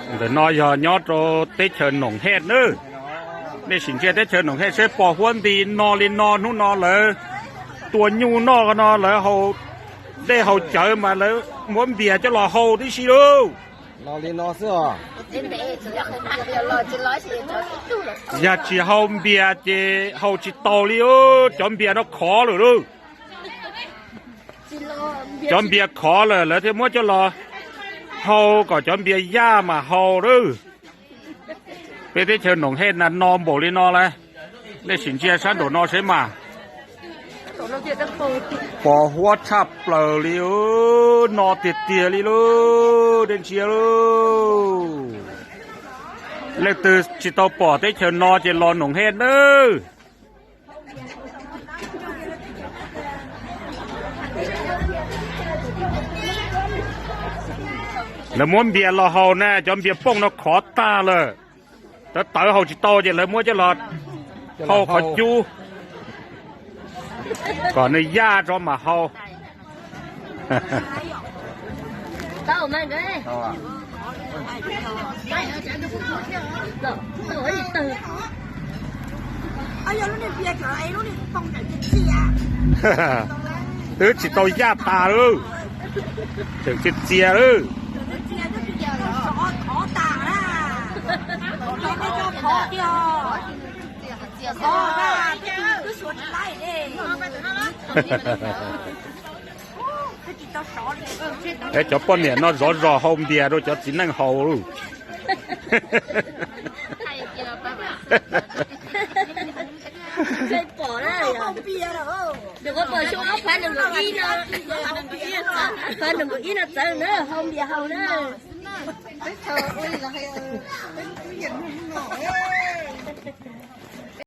Ntawm no yog nyob rau teb chaws Noom Hej nawb. Nej sim ntsia teb chaws Noom Hej seb pos huab nti no li no, hnub no lawv tua nyuj noj no, lawv haus dej haus cawv mas lawv muab npias coj los hau tib si lauj. Yog tsis hau npias ces hau tsis tau li. Cov npias no khov lawm lauj. Cov npias khov lawm lawv thiaj muab coj los hau kom cov npias yaj mas hau lauj. Peb teb chaws Noom Hej na no npaum li no lawm. Nej sim ntsia sab nraum no seb mas. Pos huab tshaj plaws li, no tiag tiag li lauj, nej ntsia lauj. Leej twg tsis tau pom teb chaws no ces los Noom Hej nawb. Lawv muab npias los haus na, cov npias pooj no khov tag lawm. Tawv tawv haus tsis tau ces lawv muab coj los hau qhov cub kom nws yaj tso mas hau. Twb tsis tau yaj tas lauj, tseem txias txias lauj. Es cov poj niam no zov zos hau npias rau cov txiv neej haus lauj. Pom na, pom xyoo ob phav nees nkaum ib no, phav nees nkaum ib no txawv na, hau npias haus na.